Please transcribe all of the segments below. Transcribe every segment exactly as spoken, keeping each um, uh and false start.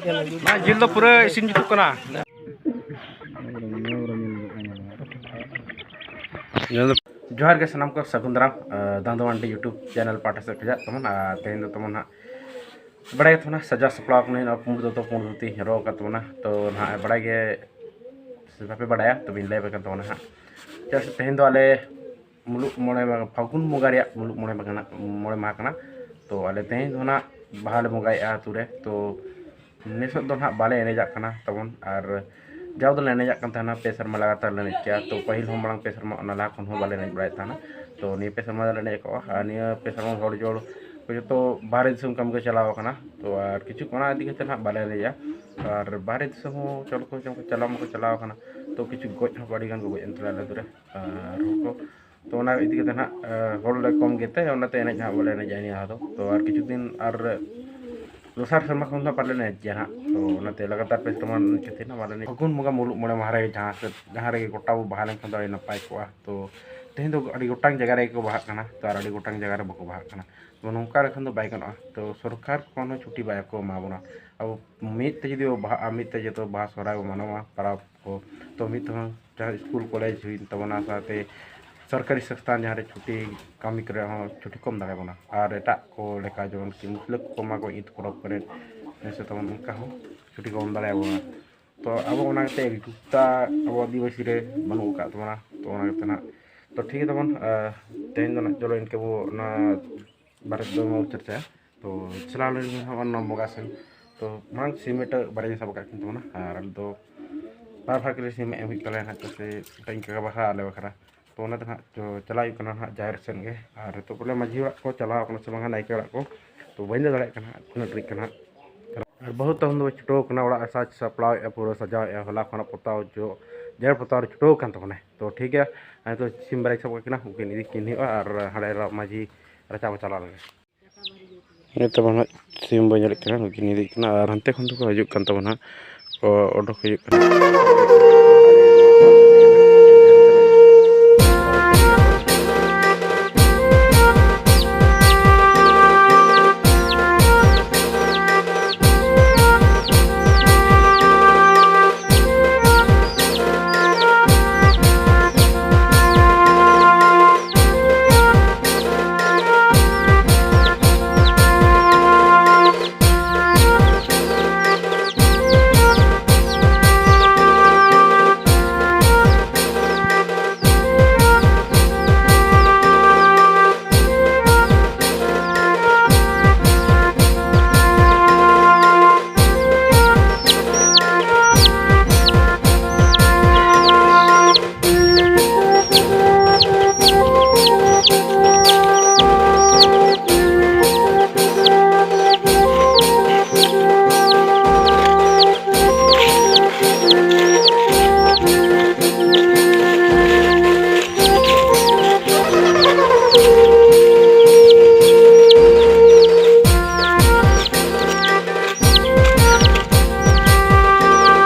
ᱱᱚᱣᱟ ᱡᱤᱞ ᱫᱚ ᱯᱩᱨᱟᱹ ᱤᱥᱤᱱ ᱡᱩᱛᱩᱜ ᱠᱟᱱᱟ᱾ ᱡᱚᱦᱟᱨ ᱜᱮ ᱥᱟᱱᱟᱢ ᱠᱚ, ᱥᱟᱹᱜᱩᱱ ᱫᱟᱨᱟᱢ᱾ ᱫᱟᱱᱫᱩ ᱢᱟᱱᱰᱤ YouTube channel ᱯᱟᱦᱴᱟ ᱥᱮᱫ ᱠᱷᱚᱱᱟᱜ ᱛᱟᱵᱚᱱ᱾ ᱟᱨ ᱛᱮᱦᱮᱧ ᱫᱚ ᱛᱟᱵᱚᱱ ᱦᱟᱸᱜ ᱵᱟᱲᱟᱭ ᱜᱮ ᱛᱟᱵᱚᱱᱟ, ᱥᱟᱡᱟᱣ ᱥᱟᱯᱲᱟᱣ ᱠᱟᱱᱟ ᱱᱚᱣᱟ ᱯᱩᱸᱰ ᱫᱚᱛᱚ ᱯᱩᱸᱰ ᱫᱷᱩᱛᱤ ᱦᱚᱨᱚᱜ ᱟᱠᱟᱫ ᱛᱟᱵᱚᱱᱟ᱾ ᱛᱚ ᱱᱟᱦᱟᱜ ᱵᱟᱲᱟᱭ ᱜᱮ ᱥᱮ ᱵᱟᱯᱮ ᱵᱟᱲᱟᱭᱟ, ᱛᱚᱵᱮᱧ ᱞᱟᱹᱭ ᱟᱯᱮ ᱠᱟᱱ ᱛᱟᱵᱚᱱᱟ ᱦᱟᱸᱜ᱾ ᱪᱮᱫᱟᱜ ᱥᱮ ᱛᱮᱦᱮᱧ ᱫᱚ ᱟᱞᱮ ᱢᱩᱞᱩᱜ ᱢᱚᱬᱮ ᱢᱟᱦᱟ, ᱯᱷᱟᱹᱜᱩᱱ ᱵᱚᱸᱜᱟ ᱨᱮᱭᱟᱜ ᱢᱩᱞᱩᱜ ᱢᱚᱬᱮ ᱢᱟᱦᱟ ᱠᱟᱱᱟ, ᱢᱚᱬᱮ ᱢᱟᱦᱟ ᱠᱟᱱᱟ᱾ ᱛᱚ ᱟᱞᱮ ᱛᱮᱦᱮᱧ ᱫᱚ ᱱᱟᱜ ᱵᱟᱦᱟ ᱞᱮ ᱵᱚᱸᱜᱟᱭᱮᱫᱼᱟ ᱟᱹᱛᱩ ᱨᱮ᱾ ᱛᱚ ᱱᱤᱛᱚᱜ ᱫᱚ ᱱᱟᱜ ᱵᱟᱞᱮ ᱮᱱᱮᱡᱟᱜ ᱠᱟᱱᱟ ᱛᱟᱵᱚᱱ, ᱟᱨ ᱡᱟᱣ ᱫᱚᱞᱮ ᱮᱱᱮᱡᱟᱜ ᱠᱟᱱ ᱛᱟᱦᱮᱱᱟ, ᱯᱮ ᱥᱮᱨᱢᱟ ᱞᱟᱜᱟᱛᱟᱨ ᱞᱮ ᱮᱱᱮᱡ ᱠᱮᱜᱼᱟ᱾ ᱛᱚ ᱯᱟᱹᱦᱤᱞ ᱦᱚᱸ ᱢᱟᱲᱟᱝ ᱯᱮ ᱥᱮᱨᱢᱟ, ᱚᱱᱟ ᱞᱟᱦᱟ ᱠᱷᱚᱱ ᱦᱚᱸ ᱵᱟᱞᱮ ᱮᱱᱮᱡ ᱵᱟᱲᱟᱭᱮᱫ ᱛᱟᱦᱮᱱᱟ᱾ ᱛᱚ ᱱᱤᱭᱟᱹ ᱯᱮ ᱥᱮᱨᱢᱟ ᱫᱚᱞᱮ ᱮᱱᱮᱡ ᱟᱠᱟᱫᱼᱟ, ᱟᱨ ᱱᱤᱭᱟᱹ ᱯᱮ ᱥᱮᱨᱢᱟ ᱦᱚᱲ ᱡᱚᱲ ᱠᱚ ᱡᱚᱛᱚ ᱵᱟᱦᱨᱮ ᱫᱤᱥᱚᱢ ᱠᱟᱹᱢᱤ ᱠᱚ ᱪᱟᱞᱟᱣ ᱟᱠᱟᱱᱟ᱾ ᱛᱚ ᱟᱨ ᱠᱤᱪᱷᱩ ᱚᱱᱟ ᱤᱫᱤ ᱠᱟᱛᱮ ᱱᱟᱜ ᱵᱟᱞᱮ ᱮᱱᱮᱡᱼᱟ, ᱟᱨ ᱵᱟᱦᱨᱮ ᱫᱤᱥᱚᱢ ᱦᱚᱸ ᱪᱚᱞ ᱠᱚ ᱪᱚᱝ ᱠᱚ ᱪᱟᱞᱟᱣ ᱢᱟᱠᱚ ᱪᱟᱞᱟᱣ ᱟᱠᱟᱱᱟ᱾ ᱛᱚ ᱠᱤᱪᱷᱩ ᱜᱚᱡ ᱦᱚᱸ ᱟᱹᱰᱤ ᱜᱟᱱ ᱠᱚ ᱜᱚᱡ ᱮᱱ ᱛᱟᱞᱮᱭᱟ ᱟᱞᱮ ᱟᱹᱛᱩ ᱨᱮ᱾ ᱟᱨ ᱦᱚᱲ ᱠᱚ, ᱛᱚ ᱚᱱᱟ ᱤᱫᱤ ᱠᱟᱛᱮ ᱱᱟᱜ, ᱟᱨ ᱦᱚᱲ ᱞᱮ ᱠᱚᱢ ᱜᱮᱛᱮ ᱚᱱᱟᱛᱮ ᱮᱱᱮᱡ ᱦᱟᱸᱜ ᱵᱟᱞᱮ ᱮᱱᱮᱡᱼᱟ ᱱᱤᱭᱟᱹ ᱫᱷᱟᱣ ᱫᱚ᱾ ᱛᱚ ᱟᱨ ᱠᱤᱪᱷᱩ ᱫᱤᱱ ᱟᱨ ᱫᱚᱥᱟᱨ ᱥᱮᱨᱢᱟ ᱠᱷᱚᱱ ᱫᱚ ᱵᱟᱞᱮ ᱮᱱᱮᱡ ᱜᱮᱭᱟ ᱦᱟᱸᱜ᱾ ᱛᱚ ᱚᱱᱟᱛᱮ ᱞᱟᱜᱟᱛᱟᱨ ᱯᱮ ᱥᱮᱨᱢᱟ ᱮᱱᱮᱡ ᱠᱟᱛᱮ ᱱᱟᱜ ᱵᱟᱞᱮ ᱮᱱᱮᱡ᱾ ᱯᱷᱟᱹᱜᱩᱱ ᱵᱚᱸᱜᱟ ᱢᱩᱞᱩᱜ ᱢᱚᱬᱮ ᱢᱟᱦᱟ ᱨᱮ ᱡᱟᱦᱟᱸ ᱥᱮᱫ, ᱡᱟᱦᱟᱸ ᱨᱮᱜᱮ ᱜᱚᱴᱟ ᱵᱚ ᱵᱟᱦᱟ ᱞᱮᱱᱠᱷᱟᱱ ᱫᱚ ᱟᱹᱰᱤ ᱱᱟᱯᱟᱭ ᱠᱚᱜᱼᱟ᱾ ᱛᱚ ᱛᱮᱦᱮᱧ ᱫᱚ ᱟᱹᱰᱤ ᱜᱚᱴᱟᱝ ᱡᱟᱭᱜᱟ ᱨᱮᱜᱮ ᱠᱚ ᱵᱟᱦᱟᱜ ᱠᱟᱱᱟ, ᱛᱚ ᱟᱨ ᱟᱹᱰᱤ ᱜᱚᱴᱟᱝ ᱡᱟᱭᱜᱟ ᱨᱮ ᱵᱟᱠᱚ ᱵᱟᱦᱟᱜ ᱠᱟᱱᱟ᱾ ᱛᱚ ᱱᱚᱝᱠᱟ ᱞᱮᱠᱷᱟᱱ ᱫᱚ ᱵᱟᱭ ᱜᱟᱱᱚᱜᱼᱟ᱾ ᱛᱚ ᱥᱚᱨᱠᱟᱨ ᱠᱷᱚᱱ ᱦᱚᱸ ᱪᱷᱩᱴᱤ ᱵᱟᱭ ᱠᱚ ᱮᱢᱟ ᱵᱚᱱᱟ᱾ ᱟᱵᱚ ᱢᱤᱫ ᱛᱮ ᱡᱩᱫᱤ ᱵᱚ ᱵᱟᱦᱟᱜᱼᱟ, ᱢᱤᱫ ᱛᱮ ᱡᱚᱛᱚ ᱵᱟᱦᱟ ᱥᱚᱦᱨᱟᱭ ᱵᱚ ᱢᱟᱱᱟᱣᱟ, ᱯᱚᱨᱚᱵᱽ ᱠᱚ, ᱛᱚ ᱢᱤᱫ ᱛᱮᱦᱚᱸ ᱡᱟᱦᱟᱸ ᱥᱠᱩᱞ ᱠᱚᱞᱮᱡᱽ ᱦᱩᱭᱮᱱ ᱛᱟᱵᱚᱱᱟ, ᱥᱟᱶᱛᱮ ᱥᱚᱨᱠᱟᱨᱤ ᱥᱚᱝᱥᱛᱷᱟᱱ ᱡᱟᱦᱟᱸ ᱨᱮ ᱪᱷᱩᱴᱤ ᱠᱟᱹᱢᱤ ᱠᱚᱨᱮ ᱦᱚᱸ ᱪᱷᱩᱴᱤ ᱠᱚ ᱮᱢ ᱫᱟᱲᱮᱭᱟᱵᱚᱱᱟ᱾ ᱟᱨ ᱮᱴᱟᱜ ᱠᱚ ᱞᱮᱠᱟ ᱡᱮᱢᱚᱱ ᱠᱤ ᱢᱩᱥᱞᱟᱹ ᱠᱚᱠᱚ ᱮᱢᱟ ᱠᱚ ᱤᱫ ᱯᱚᱨᱚᱵᱽ ᱠᱚᱨᱮ, ᱦᱮᱸ ᱥᱮ, ᱛᱟᱵᱚᱱ ᱚᱱᱠᱟ ᱦᱚᱸ ᱪᱷᱩᱴᱤ ᱠᱚ ᱮᱢ ᱫᱟᱲᱮᱭᱟᱵᱚᱱᱟ᱾ ᱛᱚ ᱟᱵᱚ ᱚᱱᱟ ᱠᱟᱛᱮ ᱮᱠᱡᱩᱴᱛᱟ ᱟᱵᱚ ᱟᱹᱫᱤᱵᱟᱹᱥᱤ ᱨᱮ ᱵᱟᱹᱱᱩᱜ ᱟᱠᱟᱫ ᱛᱟᱵᱚᱱᱟ᱾ ᱛᱚ ᱚᱱᱟ ᱠᱟᱛᱮ ᱱᱟᱜ, ᱛᱚ ᱴᱷᱤᱠ ᱜᱮ ᱛᱟᱵᱚᱱ, ᱟᱨ ᱛᱮᱦᱮᱧ ᱫᱚ ᱱᱟᱜ ᱪᱚᱞᱚ ᱤᱱᱠᱟᱹ ᱵᱚ ᱚᱱᱟ ᱵᱟᱨᱮ ᱛᱮᱫᱚ ᱵᱟᱵᱚ ᱪᱚᱨᱪᱟᱭᱟ᱾ ᱛᱚ ᱪᱟᱞᱟᱣ ᱞᱮᱱ ᱜᱮ ᱦᱟᱸᱜ ᱚᱱᱟ ᱵᱚᱸᱜᱟ ᱥᱮᱱ᱾ ᱛᱚ ᱢᱟᱲᱟᱝ ᱥᱤᱢ ᱢᱤᱫᱴᱟᱝ ᱵᱟᱨᱭᱟ ᱥᱟᱵ ᱟᱠᱟᱫ ᱠᱤᱱ ᱛᱟᱵᱚᱱᱟ, ᱟᱨ ᱟᱞᱮ ᱫᱚ ᱵᱟᱨ ᱵᱷᱟᱜᱽ ᱨᱮ ᱥᱤᱢ ᱮᱢ ᱦᱩᱭᱩᱜ ᱛᱟᱞᱮᱭᱟ ᱦᱟᱸᱜ, ᱪᱮᱫᱟᱜ ᱥᱮ ᱢᱤᱫᱴᱟᱝ ᱤᱧ ᱠᱟᱠᱟ ᱵᱟᱠᱷᱨᱟ, ᱟᱞᱮ ᱵᱟᱠᱷᱨᱟ᱾ ᱛᱚ ᱚᱱᱟᱛᱮ ᱱᱟᱦᱟᱜ ᱪᱚ-, ᱪᱟᱞᱟᱣ ᱦᱩᱭᱩᱜ ᱠᱟᱱᱟ ᱱᱟᱦᱟᱜ ᱡᱟᱦᱮᱨ ᱥᱮᱱ ᱜᱮ᱾ ᱟᱨ ᱱᱤᱛᱚᱜ ᱵᱚᱞᱮ ᱢᱟᱹᱡᱷᱤ ᱚᱲᱟᱜ ᱠᱚ ᱪᱟᱞᱟᱣ ᱠᱟᱱᱟ ᱥᱮ ᱵᱟᱝᱟ ᱱᱟᱭᱠᱮ ᱚᱲᱟᱜ ᱠᱚ, ᱛᱚ ᱵᱟᱹᱧ ᱞᱟᱹᱭ ᱫᱟᱲᱮᱭᱟᱜ ᱠᱟᱱᱟ ᱦᱟᱸᱜ ᱛᱤᱱᱟᱹᱜ ᱴᱟᱹᱲᱤᱡ ᱠᱟᱱᱟ ᱦᱟᱸᱜ᱾ ᱟᱨ ᱵᱟᱹᱦᱩ ᱛᱟᱵᱚᱱ ᱫᱚ ᱪᱷᱩᱴᱟᱹᱣ ᱠᱟᱱᱟ, ᱚᱲᱟᱜ ᱮ ᱥᱟᱡᱽ ᱥᱟᱯᱲᱟᱣᱮᱫᱼᱟ, ᱯᱩᱨᱟᱹ ᱥᱟᱡᱟᱣᱮᱫᱼᱟ, ᱦᱚᱞᱟ ᱠᱷᱚᱱᱟᱜ ᱯᱚᱛᱟᱣ ᱡᱚ-, ᱡᱮᱨᱮᱲ ᱯᱚᱛᱟᱣ ᱨᱮ ᱪᱷᱩᱴᱟᱹᱣ ᱠᱟᱱ ᱛᱟᱵᱚᱱᱟᱭ᱾ ᱛᱚ ᱴᱷᱤᱠ ᱜᱮᱭᱟ, ᱱᱤᱛᱚᱜ ᱥᱤᱢ ᱵᱟᱨᱭᱟ ᱥᱟᱵ ᱠᱟᱜ ᱠᱤᱱᱟ, ᱩᱱᱠᱤᱱ ᱤᱫᱤ ᱠᱤᱱ ᱦᱩᱭᱩᱜᱼᱟ ᱟᱨ ᱦᱟᱸᱰᱮ ᱢᱟᱹᱡᱷᱤ ᱨᱟᱪᱟ ᱵᱚ ᱪᱟᱞᱟᱣ ᱞᱮᱱᱜᱮ᱾ ᱱᱤᱛᱚᱜ ᱢᱟ ᱱᱟᱦᱟᱜ ᱥᱤᱢ ᱵᱚᱱ ᱧᱮᱞᱮᱫ ᱠᱤᱱᱟ, ᱱᱩᱠᱤᱱ ᱤᱫᱤᱜ ᱠᱟᱱᱟ ᱟᱨ ᱦᱟᱱᱛᱮ ᱠᱷᱚᱱ ᱫᱚᱠᱚ ᱦᱤᱡᱩᱜ ᱠᱟᱱ ᱛᱟᱵᱚᱱᱟ, ᱠᱚ ᱚᱰᱚᱠ ᱦᱤᱡᱩᱜ ᱠᱟᱱᱟ᱾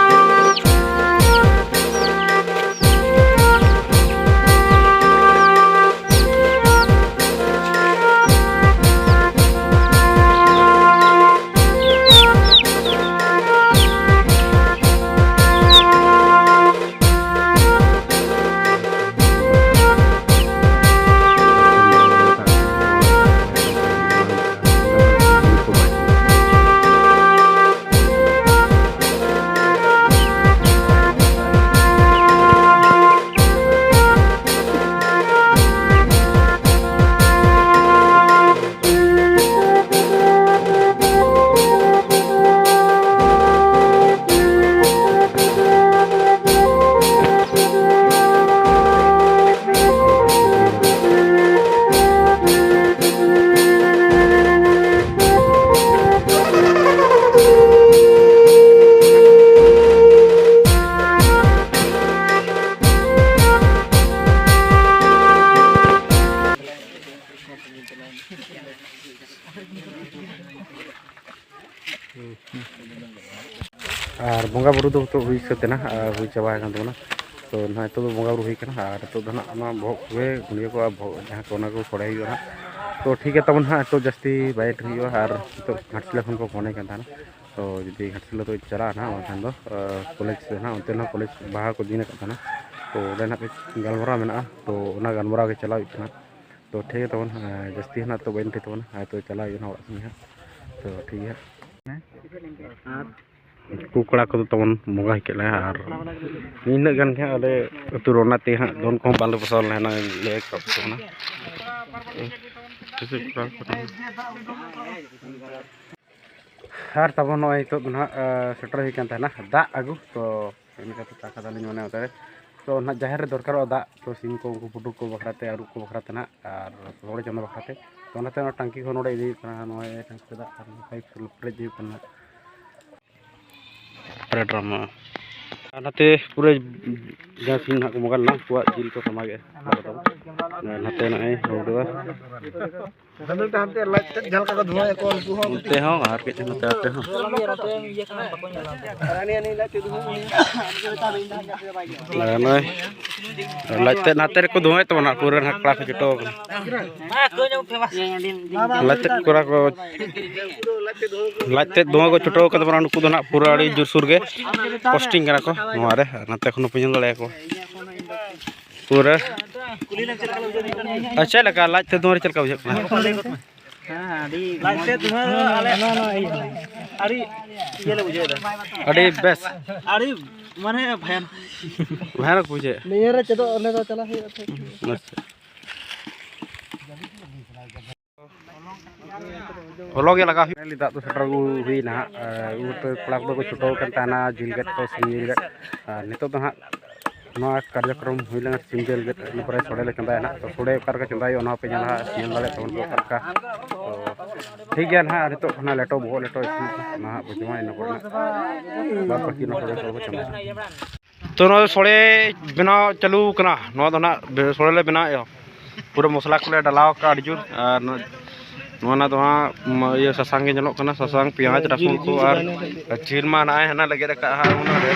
ᱟᱨ ᱵᱚᱸᱜᱟ ᱵᱩᱨᱩ ᱫᱚ ᱱᱤᱛᱚᱜ ᱦᱩᱭ ᱥᱟᱹᱛ ᱮᱱᱟ ᱟᱨ ᱦᱩᱭ ᱪᱟᱵᱟ ᱟᱠᱟᱱ ᱛᱟᱵᱚᱱᱟ᱾ ᱛᱚ ᱱᱟᱦᱟᱜ ᱱᱤᱛᱚᱜ ᱫᱚ ᱵᱚᱸᱜᱟ ᱵᱩᱨᱩ ᱦᱩᱭ ᱠᱟᱱᱟ ᱟᱨ ᱱᱤᱛᱚᱜ ᱫᱚ ᱱᱟᱦᱟᱜ ᱚᱱᱟ ᱵᱚᱦᱚᱜ ᱠᱚᱜᱮ ᱜᱩᱸᱰᱭᱟᱹ ᱠᱚ ᱟᱨ ᱵᱚᱦᱚᱜ ᱡᱟᱦᱟᱸ ᱠᱚ ᱚᱱᱟ ᱠᱚ ᱥᱚᱲᱮ ᱦᱩᱭᱩᱜᱼᱟ ᱱᱟᱦᱟᱜ᱾ ᱛᱚ ᱴᱷᱤᱠ ᱜᱮᱭᱟ ᱛᱟᱵᱚᱱ ᱱᱟᱦᱟᱜ, ᱱᱤᱛᱚᱜ ᱡᱟᱹᱥᱛᱤ ᱵᱟᱭ ᱮᱴ ᱦᱩᱭᱩᱜᱼᱟ ᱟᱨ ᱱᱤᱛᱚᱜ ᱜᱷᱟᱴᱥᱤᱞᱟᱹ ᱠᱷᱚᱱ ᱠᱚ ᱯᱷᱳᱱᱮ ᱠᱟᱱ ᱛᱟᱦᱮᱱᱟ᱾ ᱛᱚ ᱡᱩᱫᱤ ᱜᱷᱟᱴᱥᱤᱞᱟᱹ ᱫᱚ ᱪᱟᱞᱟᱜᱼᱟ ᱱᱟᱦᱟᱜ, ᱵᱟᱝᱠᱷᱟᱱ ᱫᱚ ᱠᱚᱞᱮᱡᱽ ᱨᱮ ᱱᱟᱦᱟᱜ ᱚᱱᱛᱮ ᱱᱟᱦᱟᱜ ᱠᱚᱞᱮᱡᱽ ᱵᱟᱦᱟ ᱠᱚ ᱫᱤᱱ ᱟᱠᱟᱫ ᱛᱟᱦᱮᱱᱟ᱾ ᱛᱚ ᱚᱸᱰᱮ ᱱᱟᱦᱟᱜ ᱜᱟᱞᱢᱟᱨᱟᱣ ᱢᱮᱱᱟᱜᱼᱟ, ᱛᱚ ᱚᱱᱟ ᱜᱟᱞᱢᱟᱨᱟᱣ ᱜᱮ ᱪᱟᱞᱟᱣ ᱦᱩᱭᱩᱜ ᱠᱟᱱᱟ᱾ ᱛᱚ ᱴᱷᱤᱠ ᱜᱮᱭᱟ ᱛᱟᱵᱚᱱ, ᱡᱟᱹᱥᱛᱤ ᱦᱟᱸᱜ ᱛᱚ ᱵᱟᱹᱧ ᱞᱟᱹᱭ ᱛᱟᱵᱚᱱᱟ, ᱦᱮᱸ ᱛᱚ ᱪᱟᱞᱟᱣ ᱦᱩᱭᱩᱜᱼᱟ ᱚᱲᱟᱜ ᱥᱮᱱ ᱜᱮ ᱦᱟᱸᱜ᱾ ᱛᱚ ᱴᱷᱤᱠ ᱜᱮᱭᱟ ᱦᱟᱸᱜ᱾ ᱩᱱᱠᱩ ᱠᱚᱲᱟ ᱠᱚᱫᱚ ᱛᱟᱵᱚᱱ ᱵᱚᱸᱜᱟ ᱦᱮᱡ ᱠᱮᱫ ᱞᱮᱭᱟ ᱟᱨ ᱤᱱᱟᱹᱜ ᱜᱟᱱ ᱜᱮ ᱦᱟᱸᱜ ᱟᱞᱮ ᱟᱹᱛᱩ ᱨᱮ, ᱚᱱᱟᱛᱮ ᱦᱟᱸᱜ ᱫᱚᱱ ᱠᱚᱦᱚᱸ ᱵᱟᱞᱮ ᱯᱚᱥᱟᱣ ᱞᱮᱱᱟ, ᱞᱮ ᱮᱠ ᱠᱟᱜ ᱠᱚ ᱠᱟᱱᱟ᱾ ᱟᱨ ᱛᱟᱵᱚᱱ ᱱᱚᱜᱼᱚᱭ ᱱᱤᱛᱚᱜ ᱫᱚ ᱱᱟᱦᱟᱜ, ᱥᱮᱴᱮᱨ ᱦᱩᱭ ᱠᱟᱱ ᱛᱟᱦᱮᱱᱟ ᱫᱟᱜ ᱟᱹᱜᱩ, ᱛᱚ ᱤᱱᱟᱹ ᱠᱟᱛᱮ ᱪᱟ ᱠᱟᱫᱟᱞᱤᱧ ᱢᱟᱱᱮ ᱚᱱᱛᱮ ᱨᱮ᱾ ᱛᱚ ᱱᱟᱦᱟᱜ ᱡᱟᱦᱮᱨ ᱨᱮ ᱫᱚᱨᱠᱟᱨᱚᱜᱼᱟ ᱫᱟᱜ, ᱛᱚ ᱥᱤᱢ ᱠᱚ ᱩᱱᱠᱩ ᱯᱩᱴᱩ ᱠᱚ ᱵᱟᱠᱷᱨᱟ ᱛᱮ, ᱟᱹᱨᱩᱵ ᱠᱚ ᱵᱟᱠᱷᱨᱟ ᱛᱮ ᱱᱟᱦᱟᱜ, ᱟᱨ ᱥᱚᱲᱮ ᱪᱚᱸᱫᱟ ᱵᱟᱠᱷᱨᱟ ᱛᱮ᱾ ᱛᱚ ᱚᱱᱟᱛᱮ ᱚᱱᱟ ᱴᱟᱝᱠᱤ ᱠᱷᱚᱱ ᱱᱚᱰᱮ ᱤᱫᱤ ᱦᱩᱭᱩᱜ ᱠᱟᱱᱟ, ᱱᱚᱜᱼᱚᱭ ᱴᱟᱝᱠᱤ ᱫᱟᱜ ᱟᱨ ᱯᱟᱭᱤᱯ ᱯᱮᱨᱮᱡ ᱦᱩᱭᱩᱜ ᱠᱟᱱᱟ ᱱᱟᱦᱟᱜ᱾ ᱯᱮᱨᱮ ᱰᱨᱟᱢ ᱢᱮᱱᱟᱜᱼᱟ᱾ ᱟᱨ ᱱᱚᱛᱮ ᱯᱩᱨᱟᱹ ᱡᱟᱦᱟᱸ ᱥᱤᱢ ᱱᱟᱦᱟᱜ ᱠᱚ ᱵᱚᱸᱜᱟ ᱞᱮᱱᱟ, ᱩᱱᱠᱩᱣᱟᱜ ᱡᱤᱞ ᱠᱚ ᱥᱟᱢᱟᱜᱮ᱾ ᱟᱨ ᱱᱚᱛᱮ ᱱᱚᱜᱼᱚᱭ ᱦᱩᱲᱩ ᱫᱚ᱾ ᱦᱟᱱᱛᱮ ᱦᱟᱱᱛᱮ ᱞᱟᱡ ᱛᱮᱫ ᱡᱟᱦᱟᱸ ᱞᱮᱠᱟ ᱠᱚ ᱫᱷᱩᱣᱟᱹᱭᱟᱠᱚ, ᱩᱱᱠᱩ ᱦᱚᱸ ᱚᱱᱛᱮ ᱦᱚᱸ ᱟᱨ ᱠᱟᱹᱡ ᱱᱚᱛᱮ ᱟᱯᱮ ᱦᱚᱸ᱾ ᱟᱨ ᱦᱟᱹᱱᱤ, ᱦᱟᱹᱱᱤ ᱞᱟᱡ ᱛᱮᱫ ᱫᱷᱩᱣᱟᱹ᱾ ᱟᱨ ᱱᱚᱜᱼᱚᱭ ᱞᱟᱡ ᱛᱮᱫ ᱱᱟᱛᱮ ᱨᱮᱠᱚ ᱫᱷᱩᱣᱟᱹᱭᱮᱫ ᱛᱟᱵᱚᱱᱟ, ᱯᱩᱨᱟᱹ ᱱᱟᱦᱟᱜ ᱠᱚᱲᱟ ᱠᱚ ᱡᱩᱴᱟᱹᱣ ᱟᱠᱟᱱᱟ᱾ ᱞᱟᱡ ᱛᱮᱫ ᱠᱚᱲᱟ ᱠᱚ, ᱞᱟᱡ ᱛᱮᱫ ᱫᱷᱩᱣᱟᱹ ᱠᱚ ᱪᱷᱩᱴᱟᱹᱣ ᱟᱠᱟᱱ ᱛᱟᱵᱚᱱᱟ᱾ ᱱᱩᱠᱩ ᱫᱚ ᱱᱟᱦᱟᱜ ᱯᱩᱨᱟᱹ ᱟᱹᱰᱤ ᱡᱳᱨᱥᱳᱨ ᱜᱮ ᱯᱳᱥᱴᱤᱝ ᱠᱟᱱᱟ ᱠᱚ ᱱᱚᱣᱟ ᱨᱮ, ᱟᱨ ᱱᱟᱛᱮ ᱠᱷᱚᱱ ᱦᱚᱸᱯᱮ ᱧᱮᱞ ᱫᱟᱲᱮᱭᱟᱠᱚᱣᱟ ᱯᱩᱨᱟᱹ᱾ ᱟᱨ ᱪᱮᱫ ᱞᱮᱠᱟ ᱞᱟᱡ ᱛᱮᱫ ᱫᱷᱩᱣᱟᱹ ᱨᱮ ᱪᱮᱫ ᱞᱮᱠᱟ ᱵᱩᱡᱷᱟᱹᱜ ᱠᱟᱱᱟ? ᱦᱮᱸ, ᱟᱹᱰᱤ ᱞᱟᱡ ᱛᱮᱫ ᱫᱷᱩᱣᱟᱹ ᱟᱞᱮ ᱟᱹᱰᱤ ᱤᱭᱟᱹ ᱞᱮ ᱵᱩᱡᱷᱟᱹᱣ ᱮᱫᱟ᱾ ᱟᱹᱰᱤ ᱵᱮᱥ᱾ ᱟᱹᱰᱤ ᱢᱟᱱᱮ ᱵᱷᱟᱭᱟᱱ᱾ ᱵᱷᱟᱭᱟᱱᱚᱠ ᱵᱩᱡᱷᱟᱹᱜ᱾ ᱱᱤᱭᱟᱹ ᱨᱮ ᱪᱮᱫᱚᱜ ᱚᱸᱰᱮ ᱫᱚ ᱪᱟᱞᱟᱜ ᱦᱩᱭᱩᱜᱼᱟ ᱛᱚ᱾ ᱟᱪᱪᱷᱟ᱾ ᱞᱚᱞᱚ ᱜᱮ ᱞᱟᱜᱟᱣ ᱦᱩᱭᱩᱜᱼᱟ᱾ ᱫᱟᱜ ᱫᱚ ᱥᱮᱴᱮᱨ ᱟᱹᱜᱩ ᱦᱩᱭ ᱱᱟ ᱦᱟᱸᱜ᱾ ᱟᱨ ᱩᱱ ᱚᱠᱛᱚ ᱠᱚᱲᱟ ᱠᱚᱫᱚ ᱠᱚ ᱪᱷᱩᱴᱟᱹᱣ ᱟᱠᱟᱱ ᱛᱟᱦᱮᱱᱟ ᱡᱤᱞ ᱜᱮᱫ ᱠᱚ, ᱥᱤᱢ ᱡᱤᱞ ᱜᱮᱫ᱾ ᱟᱨ ᱱᱤᱛᱚᱜ ᱫᱚ ᱦᱟᱸᱜ ᱱᱚᱣᱟ ᱠᱟᱨᱡᱚᱠᱨᱚᱢ ᱦᱩᱭ ᱞᱮᱱᱟ, ᱥᱤᱢ ᱡᱤᱞ ᱜᱮᱫ, ᱤᱱᱟᱹ ᱯᱚᱨᱮ ᱥᱚᱲᱮ ᱞᱮ ᱪᱚᱸᱫᱟᱭᱟ ᱦᱟᱸᱜ᱾ ᱛᱚ ᱥᱚᱲᱮ ᱚᱠᱟ ᱞᱮᱠᱟ ᱪᱚᱸᱫᱟᱭ ᱦᱩᱭᱩᱜᱼᱟ, ᱚᱱᱟ ᱦᱚᱸᱯᱮ ᱧᱮᱞᱟ ᱦᱟᱸᱜ, ᱧᱮᱞ ᱫᱟᱲᱮᱭᱟᱜ ᱛᱟᱵᱚᱱ ᱯᱮ ᱚᱠᱟ ᱞᱮᱠᱟ᱾ ᱛᱚ ᱴᱷᱤᱠ ᱜᱮᱭᱟ ᱱᱟᱦᱟᱜ, ᱱᱤᱛᱚᱜ ᱠᱷᱚᱱᱟᱜ ᱞᱮᱴᱚ, ᱵᱚᱦᱚᱜ ᱞᱮᱴᱚ ᱤᱥᱤᱱᱚᱜ ᱠᱟᱱᱟ, ᱚᱱᱟ ᱦᱟᱸᱜ ᱯᱮ ᱡᱚᱢᱟ, ᱤᱱᱟᱹ ᱯᱚᱨᱮ ᱱᱟᱦᱟᱜ ᱵᱟᱫ ᱵᱟᱹᱠᱤ ᱚᱱᱟ ᱥᱚᱲᱮ ᱠᱚ ᱪᱚᱸᱫᱟᱭᱟ᱾ ᱛᱚ ᱱᱚᱣᱟ ᱥᱚᱲᱮ ᱵᱮᱱᱟᱣ ᱪᱟᱹᱞᱩ ᱠᱟᱱᱟ, ᱱᱚᱣᱟ ᱫᱚ ᱱᱟᱦᱟᱜ ᱥᱚᱲᱮ ᱞᱮ ᱵᱮᱱᱟᱣᱮᱫᱼᱟ᱾ ᱯᱩᱨᱟᱹ ᱢᱚᱥᱞᱟ ᱠᱚᱞᱮ ᱰᱟᱞᱟᱣ ᱠᱟᱜᱼᱟ ᱟᱹᱰᱤ ᱡᱳᱨ, ᱟᱨ ᱱᱚᱣᱟ ᱱᱚᱣᱟ ᱫᱚ ᱦᱟᱸᱜ ᱢᱟ-, ᱤᱭᱟᱹ ᱥᱟᱥᱟᱝ ᱜᱮ ᱧᱮᱞᱚᱜ ᱠᱟᱱᱟ, ᱥᱟᱥᱟᱝ, ᱯᱮᱸᱭᱟᱡᱽ, ᱨᱟᱹᱥᱩᱱ ᱠᱚ ᱟᱨ ᱡᱤᱞ ᱢᱟ ᱱᱟᱜᱼᱟᱭ ᱦᱟᱱᱟ ᱞᱮ ᱜᱮᱫ ᱟᱠᱟᱫᱼᱟ ᱦᱟᱸᱜ ᱚᱱᱟ ᱨᱮ᱾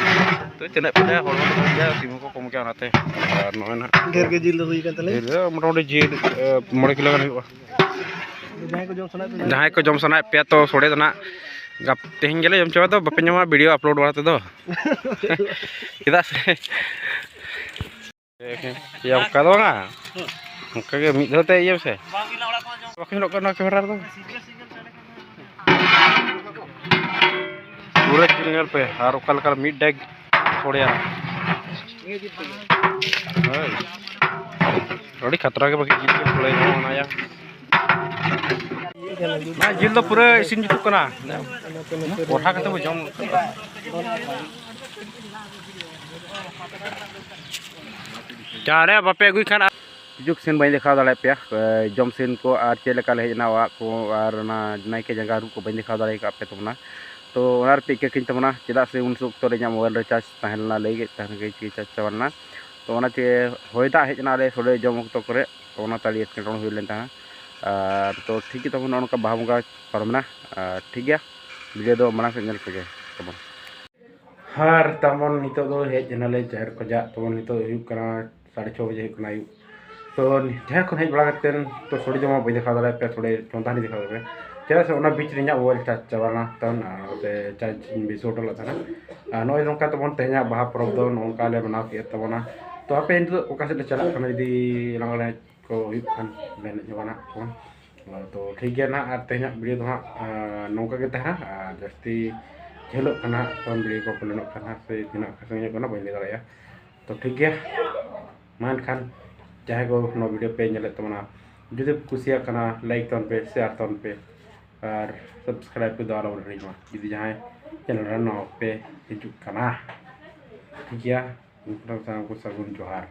ᱛᱚ ᱛᱤᱱᱟᱹᱜ ᱯᱮ ᱦᱚᱲ ᱠᱚ ᱠᱚᱢ ᱜᱮᱭᱟ, ᱥᱤᱢ ᱦᱚᱸᱠᱚ ᱠᱚᱢ ᱜᱮᱭᱟ ᱚᱱᱟᱛᱮ᱾ ᱟᱨ ᱱᱚᱜᱼᱚᱭ ᱱᱟᱜ ᱰᱷᱮᱨ ᱜᱮ ᱡᱤᱞ ᱫᱚ ᱦᱩᱭ ᱠᱟᱱ ᱛᱟᱞᱮᱭᱟ᱾ ᱰᱷᱮᱨ ᱜᱮ ᱢᱚᱴᱟᱢᱩᱴᱤ ᱡᱤᱞ, ᱮ, ᱢᱚᱬᱮ ᱠᱤᱞᱳ ᱜᱟᱱ ᱦᱩᱭᱩᱜᱼᱟ᱾ ᱡᱟᱦᱟᱸᱭ ᱠᱚ ᱡᱚᱢ ᱥᱟᱱᱟᱭᱮᱫ ᱯᱮᱭᱟ ᱛᱚ ᱥᱚᱲᱮ ᱫᱚ ᱱᱟᱜ ᱜᱟᱯ-, ᱛᱮᱦᱮᱧ ᱜᱮᱞᱮ ᱡᱚᱢ ᱪᱟᱵᱟ ᱫᱚ, ᱵᱟᱯᱮ ᱧᱟᱢᱟ ᱵᱷᱤᱰᱤᱭᱳ ᱟᱯᱞᱳᱰ ᱵᱟᱲᱟ ᱛᱮᱫᱚ᱾ ᱪᱮᱫᱟᱜ ᱥᱮ ᱮᱭᱟ, ᱚᱱᱠᱟ ᱫᱚ ᱵᱟᱝᱟ, ᱚᱱᱠᱟ ᱜᱮ ᱢᱤᱫ ᱫᱷᱟᱣ ᱛᱮ ᱤᱭᱟᱹ ᱢᱮᱥᱮ᱾ ᱵᱟᱠᱚ ᱧᱮᱞᱚᱜ ᱠᱟᱱᱟ ᱱᱚᱣᱟ ᱠᱮᱢᱮᱨᱟ ᱨᱮᱫᱚ᱾ ᱯᱩᱨᱟᱹ ᱡᱤᱞ ᱧᱮᱞ ᱯᱮ, ᱟᱨ ᱚᱠᱟ ᱞᱮᱠᱟ ᱢᱤᱫ ᱰᱮᱜ ᱥᱚᱲᱮᱭᱟ᱾ ᱦᱳᱭ, ᱟᱹᱰᱤ ᱠᱷᱟᱛᱨᱟ ᱜᱮ ᱵᱟᱹᱠᱤ ᱡᱤᱞ ᱠᱚ ᱥᱚᱲᱮ ᱧᱟᱢᱚᱜᱼᱟ ᱚᱱᱟ ᱭᱟ᱾ ᱚᱱᱟ ᱡᱤᱞ ᱫᱚ ᱯᱩᱨᱟᱹ ᱤᱥᱤᱱ ᱡᱩᱛᱩᱜ ᱠᱟᱱᱟ, ᱠᱚᱲᱦᱟ ᱠᱟᱛᱮ ᱵᱚ ᱡᱚᱢ᱾ ᱪᱟᱲᱮ ᱵᱟᱯᱮ ᱟᱹᱜᱩᱭ ᱠᱷᱟᱱ ᱥᱩᱡᱳᱜᱽ ᱥᱤᱱ ᱵᱟᱹᱧ ᱫᱮᱠᱷᱟᱣ ᱫᱟᱲᱮᱭᱟᱜ ᱯᱮᱭᱟ, ᱮ, ᱡᱚᱢ ᱥᱤᱱ ᱠᱚ ᱟᱨ ᱪᱮᱫ ᱞᱮᱠᱟ ᱞᱮ ᱦᱮᱡ ᱮᱱᱟ ᱚᱲᱟᱜ ᱠᱚ ᱟᱨ ᱚᱱᱟ ᱱᱟᱭᱠᱮ ᱡᱟᱸᱜᱟ ᱟᱹᱨᱩᱵ ᱠᱚ ᱵᱟᱹᱧ ᱫᱮᱠᱷᱟᱣ ᱫᱟᱲᱮ ᱟᱠᱟᱫ ᱯᱮ ᱛᱟᱵᱚᱱᱟ᱾ ᱛᱚ ᱚᱱᱟ ᱨᱮ ᱯᱮ ᱤᱠᱟᱹ ᱠᱟᱹᱧ ᱛᱟᱵᱚᱱᱟ, ᱪᱮᱫᱟᱜ ᱥᱮ ᱩᱱ ᱚᱠᱛᱚ ᱨᱮ ᱤᱧᱟᱹᱜ ᱢᱳᱵᱟᱭᱤᱞ ᱨᱮ ᱪᱟᱨᱡᱽ ᱛᱟᱦᱮᱸ ᱞᱮᱱᱟ, ᱞᱟᱹᱭ ᱠᱮᱫ ᱛᱟᱦᱮᱱ ᱜᱮ ᱪᱟᱨᱡᱽ ᱪᱟᱵᱟ ᱞᱮᱱᱟ᱾ ᱛᱚ ᱚᱱᱟᱛᱮ ᱦᱚᱭ ᱫᱟᱜ ᱦᱮᱡ ᱮᱱᱟ ᱟᱞᱮ ᱥᱚᱲᱮ ᱡᱚᱢ ᱚᱠᱛᱚ ᱠᱚᱨᱮ, ᱛᱚ ᱚᱱᱟᱛᱮ ᱟᱹᱰᱤ ᱮᱴᱠᱮᱴᱚᱬᱮ ᱦᱩᱭ ᱞᱮᱱ ᱛᱟᱦᱮᱸᱫ᱾ ᱟᱨ ᱛᱚ ᱴᱷᱤᱠ ᱜᱮ ᱛᱟᱵᱚᱱ ᱱᱚᱜᱼᱚ ᱱᱚᱝᱠᱟ ᱵᱟᱦᱟ ᱵᱚᱸᱜᱟ ᱯᱟᱨᱚᱢᱮᱱᱟ᱾ ᱟᱨ ᱴᱷᱤᱠ ᱜᱮᱭᱟ, ᱵᱷᱤᱰᱤᱭᱳ ᱫᱚ ᱢᱟᱲᱟᱝ ᱥᱮᱫ ᱧᱮᱞ ᱯᱮᱜᱮ ᱛᱟᱵᱚᱱ᱾ ᱟᱨ ᱛᱟᱵᱚᱱ ᱱᱤᱛᱚᱜ ᱫᱚ ᱦᱮᱡ ᱮᱱᱟᱞᱮ ᱡᱟᱦᱮᱨ ᱠᱷᱚᱡᱟᱜ, ᱛᱟᱵᱚᱱ ᱱᱤᱛᱚᱜ ᱦᱩᱭᱩᱜ ᱠᱟᱱᱟ ᱥᱟᱲᱮ ᱪᱷᱚ ᱵᱟᱡᱮ ᱦᱩᱭᱩᱜ ᱠᱟᱱᱟ ᱟᱹᱭᱩᱵ᱾ ᱛᱚ ᱡᱟᱦᱮᱨ ᱠᱷᱚᱱ ᱦᱮᱡ ᱵᱟᱲᱟ ᱠᱟᱛᱮᱫ ᱛᱚ ᱥᱚᱲᱮ ᱡᱚᱢᱟᱜ ᱵᱟᱹᱧ ᱫᱮᱠᱷᱟᱣ ᱫᱟᱲᱮᱭᱟᱜ ᱯᱮᱭᱟ, ᱥᱚᱲᱮ ᱪᱚᱸᱫᱟ ᱦᱚᱸᱧ ᱫᱮᱠᱷᱟᱣ ᱫᱟᱲᱮᱭᱟᱜ ᱯᱮᱭᱟ, ᱪᱮᱫᱟᱜ ᱥᱮ ᱚᱱᱟ ᱵᱤᱪ ᱨᱮ ᱤᱧᱟᱹᱜ ᱢᱳᱵᱟᱭᱤᱞ ᱪᱟᱨᱡᱽ ᱪᱟᱵᱟ ᱞᱮᱱᱟ, ᱛᱚ ᱚᱱᱟᱛᱮ ᱪᱟᱨᱡᱽ ᱤᱧ ᱵᱟᱹᱭᱥᱟᱹᱣ ᱦᱚᱴᱚ ᱞᱮᱫ ᱛᱟᱦᱮᱱᱟ᱾ ᱟᱨ ᱱᱚᱜᱼᱚᱭ ᱱᱚᱝᱠᱟ ᱛᱟᱵᱚᱱ ᱛᱮᱦᱮᱧᱟᱜ ᱵᱟᱦᱟ ᱯᱚᱨᱚᱵᱽ ᱫᱚ ᱱᱚᱜᱼᱚ ᱱᱚᱝᱠᱟ ᱞᱮ ᱢᱟᱱᱟᱣ ᱠᱮᱫᱼᱟ ᱛᱟᱵᱚᱱᱟ᱾ ᱛᱚ ᱟᱯᱮ ᱱᱤᱛᱚᱜ ᱚᱠᱟ ᱥᱮᱫ ᱞᱮ ᱪᱟᱞᱟᱜ ᱠᱟᱱᱟ, ᱡᱩᱫᱤ ᱞᱟᱜᱽᱬᱮ ᱠᱚ ᱦᱩᱭᱩᱜ ᱠᱷᱟᱱ ᱞᱮ ᱮᱱᱮᱡ ᱧᱚᱜᱟ ᱱᱟᱦᱟᱜ ᱵᱚᱱ᱾ ᱛᱚ ᱴᱷᱤᱠ ᱜᱮᱭᱟ ᱱᱟᱦᱟᱜ, ᱟᱨ ᱛᱮᱦᱮᱧᱟᱜ ᱵᱷᱤᱰᱤᱭᱳ ᱫᱚ ᱦᱟᱸᱜ, ᱟᱨ ᱡᱟᱹᱥᱛᱤ ᱡᱷᱟᱹᱞᱚᱜ ᱠᱟᱱᱟ ᱦᱟᱸᱜ, ᱛᱚ ᱵᱷᱤᱰᱤᱭᱳ ᱠᱚ ᱯᱟᱞᱮᱱᱚᱜ ᱠᱟᱱᱟ ᱥᱮ ᱛᱤᱱᱟᱹᱜ ᱥᱟᱺᱜᱤᱧᱚᱜ ᱠᱟᱱᱟ ᱵᱟᱹᱧ ᱞᱟᱹᱭ ᱫᱟᱲᱮᱭᱟᱜᱼᱟ᱾ ᱛᱚ ᱴᱷᱤᱠ ᱜᱮᱭᱟ, ᱢᱟ ᱮᱱᱠᱷᱟᱱ ᱡᱟᱦᱟᱸᱭ ᱠᱚ ᱱᱚᱣᱟ ᱵᱷᱤᱰᱤᱭᱳ ᱯᱮ ᱧᱮᱞᱮᱫ ᱛᱟᱵᱚᱱᱟ, ᱡᱩᱫᱤ ᱯᱮ ᱠᱩᱥᱤᱭᱟᱜ ᱠᱟᱱᱟ ᱞᱟᱭᱤᱠ ᱛᱟᱵᱚᱱ ᱯᱮ, ᱥᱮᱭᱟᱨ ᱛᱟᱵᱚᱱ ᱯᱮ, ᱟᱨ ᱥᱟᱵᱥᱠᱨᱟᱭᱤᱵ ᱠᱚᱫᱚ ᱟᱞᱚ ᱵᱚᱱ ᱦᱤᱲᱤᱧ ᱢᱟ᱾ ᱡᱩᱫᱤ ᱡᱟᱦᱟᱸᱭ ᱪᱮᱱᱮᱞ ᱨᱮ ᱱᱟᱣᱟ ᱯᱮ ᱦᱤᱡᱩᱜ ᱠᱟᱱᱟ, ᱴᱷᱤᱠ ᱜᱮᱭᱟ, ᱩᱱᱠᱩ ᱥᱟᱱᱟᱢ ᱠᱚ ᱥᱟᱹᱜᱩᱱ ᱡᱚᱦᱟᱨ᱾